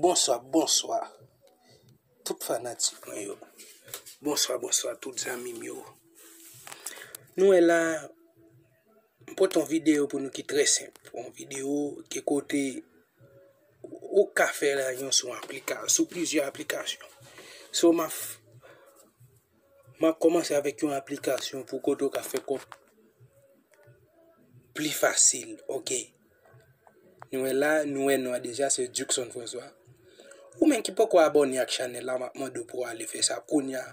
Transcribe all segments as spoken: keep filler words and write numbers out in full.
Bonswa, bonswa. Tout fanatik mwen yo. Bonswa, bonswa tout zanmi m yo. Nou wè la, m pote yon videyo pou nou ki trè senp. Yon videyo ki kote ou ka fè lajan sou aplika-, sou plizyè aplikasyon. So, m ap f-, m ap kòmanse avèk yon aplikasyon pou kote ou ka fè kòb pli fasil, oke. Nou wè la, nou wè non an deja, se Juckson François. Ou menm ki poko abòne ak chanèl la, m ap mande w pou w ale fè sa kounye a.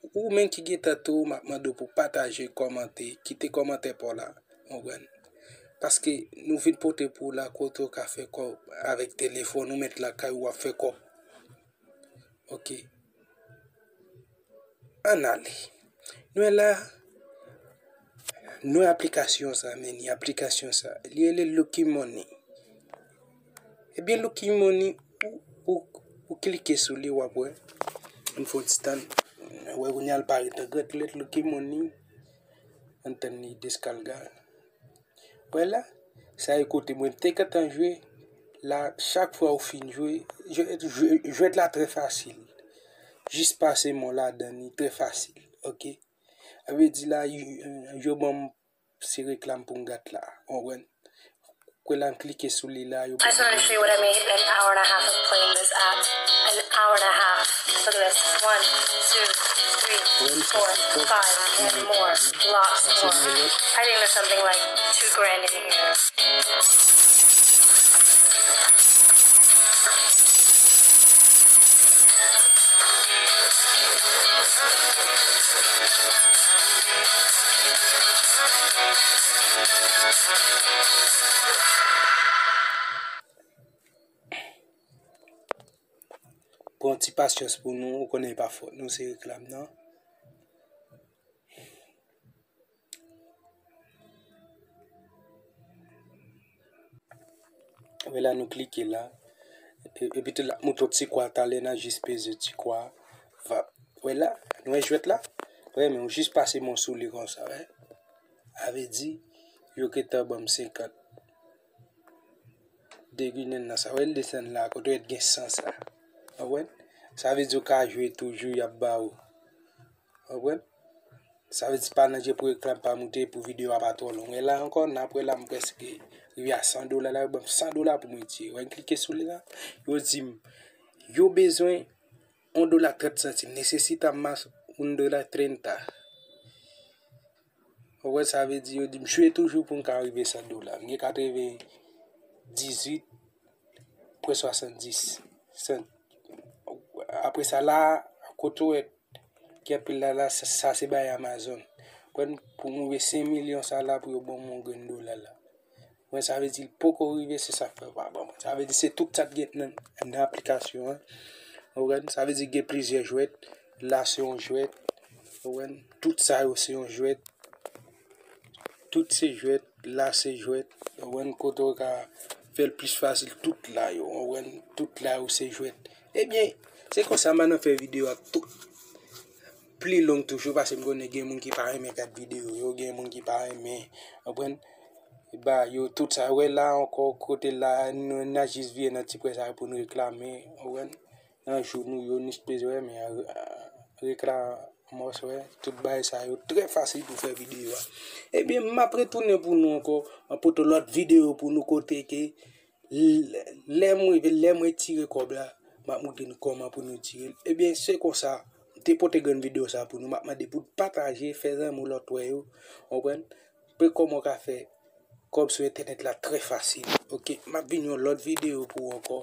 Ou menm ki gentan tou, m ap mande w pou w pataje, kòmante, kite kòmantè pa w la, w konprann? Paske nou vin pote pou w la kote w ka fè kòb avèk telefòn, ou mèt lakay ou ap fè kòb. Oke. Ann ale. Nou wè la, nou wè aplikasyon sa, men ni aplikasyon sa. Li rele Lucky Money. Ebyen, Lucky Money, ou, ou, ou klike sou li, w ap wè. M fè yon ti tann. Wè, kounye a l parèt an gran lèt Lucky Money. Ann tann li deskalga. Wè la, sa e kote mwen te gentan jwe. La, chak fwa ou fin jwe, jwe, jwe, jwèt la trè fasil. Jis pase men w ladan li, trè fasil. Oke? Sa vle di la, yo, yo ban m se reklam pou m gad la. Konprann? Kwè la, m klike sou li la, yo ban m. I just wanted to show you what I made in an hour and a half of playing this app. An hour and a half. Look at this. One, two, three, four, five, and more. Lots more. I think there's something like two grand in here. Pran ti pasyans pou nou, ou konnen e pa fòt nou, se reklam nan. Wè la, nou klike la. E, epi tou la, mouton ti kwa talè, n a jis peze ti kwa. Va. Wè la, nou wè jwèt la? Wè, men ou jis pase men w sou li konsa, wè. Sa vle di, yo gentan ban m senkant. Deginen nan sa, wè, l desann la, kote w wè t gen san sa. Konprann? Sa vle di ou ka jwe toujou, y ap ba ou. Konprann? Sa vle di pa nan je pou reklam pa moute, pou videyo a pa twò long. E la ankò, n ap wè la, m prèske rive a san dola la, yo ban m san dola pou mwen tire. Wè, m klike sou li la, yo di m, yo bezwen yon dola trant santim, necesita más un dólar treinta. Ou wè, sa vle di, yo di m jwe toujou pou m ka rive san dola. M gen katrevendizuit pwen swasanndis sent. Apre sa la, kote w wè ki anpil la, la, sa, sa se bay Amazon. Konn pou m rive senk milyon sa la pou yo ban m yon grenn dola la. Mwen, sa vle di l poko rive, se sa k fè yo pa ban mwen. Sa vle di se tout sa k gen nan, nan aplikasyon an. Ou konprann? Sa vle di gen plizyè jwèt. La se yon jwèt. Ou konprann? Tout sa yo se yon jwèt. Tout se jwèt, la se jwèt. Ou konprann? Kote w ka fè l plis fasil, tout la yo. Ou konprann? Tout la yo se jwèt. Ebyen, se konsa m ann fè videyo a tou pli long toujou, paske m konnen gen moun ki pa renmen gad videyo yo, gen moun ki pa renmen, w konprann? Ba yo tout sa, wè la ankò, kote la, nou, n a jis vire nan ti pwen sa yo pou n reklame, w konprann? Nan jounou yo, nou sipoze wè, men, a, a, reklam, mòs, wè, tout bagay sa yo, trè fasil pou fè videyo a. Ebyen, m ap retounen pou nou ankò, m ap pote lòt videyo pou nou kote ke, l-, lè m rive, lè m retire kòb la, m ap montre nou kòman pou nou tire l. Ebyen, se konsa, m te pote grenn videyo sa pou nou, m ap mande pou n pataje, fè zanmi w lòt wè yo, w konprann? Pe kòman w ka fè kòb sou entènèt la trè fasil. Oke, m ap vin yon lòt videyo pou ou ankò.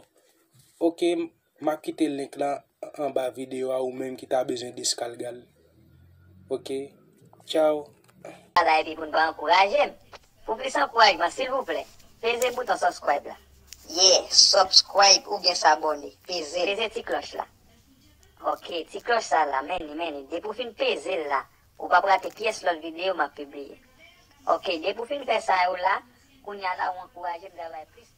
Oke, m ap kite link la anba videyo a, ou menm ki ta bezwen deskalga l. Oke, tchaw. La epi pou n pa ankouraje m. Pou plis ankourajman, silvouplè, peze bouton subscribe la. Yeah, subscribe oubyen sabòne. Peze l. Peze ti klòch la. Oke, ti klòch sa la, men li, men li. Depi w fin peze l la, ou p ap rate pyès lòt videyo m ap pibliye. Oke, depi w fin fè sa yo la, kounye a la, ou ankouraje m travay plis.